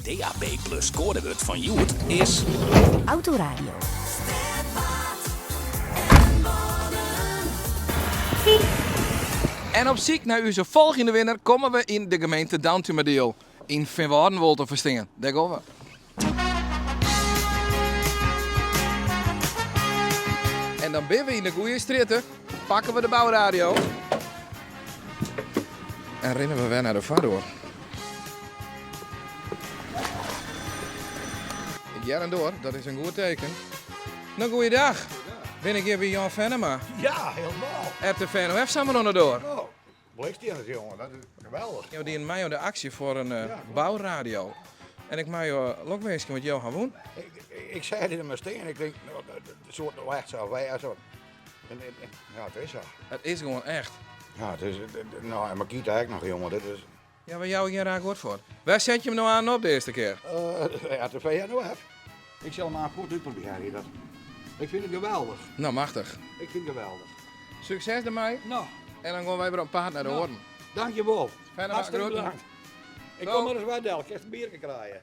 DAB Plus koadewurd fan hjoed is. Autoradio. En op syk nei ús folgjende winner komme we yn de gemeente Dantumadiel. Yn Feanwâlden wol te ferstean. Dêr gean we. En dan binne we yn de goede strjitte. Pakke we de bouradio. En rinne we wer nei de foardoar. Ik hear in doar, dat is in goed teken. No, goeiedag. Bin ik hjir by Jan Fennema? Ja, helemaal. RTV NOF samar oan de doar. Oh, blikstienners, jongen, dat is geweldig. Jo dienen mei oan de aksje foar in eh, bouradio. En ik mei jo lokwinsken, want jo ha wûn. Ik, ik zei dit in mijn steen, ik denk, nou, dat soort nou echt zo, wij zo. En, en, ja, het is zo. Het is gewoan echt. Ja, het is, nou, en Makita ek noch, jongen, dit is... Ja, we jouwe gjin raar woord foar. Wêr set je him no aan op de earste kear? Uh, RTV NOF. Ik sil him aan fuort útprobearje. Dat. Ik fyn it geweldich. No, machtich. Ik fyn it geweldich. Sukses dermei. No. En dan gean wy wer op paad nei de oaren. Dankjewol. Fijne Hartstikke groeten. bedankt. Ik kom mar ris wer del, kinst in bierke krije.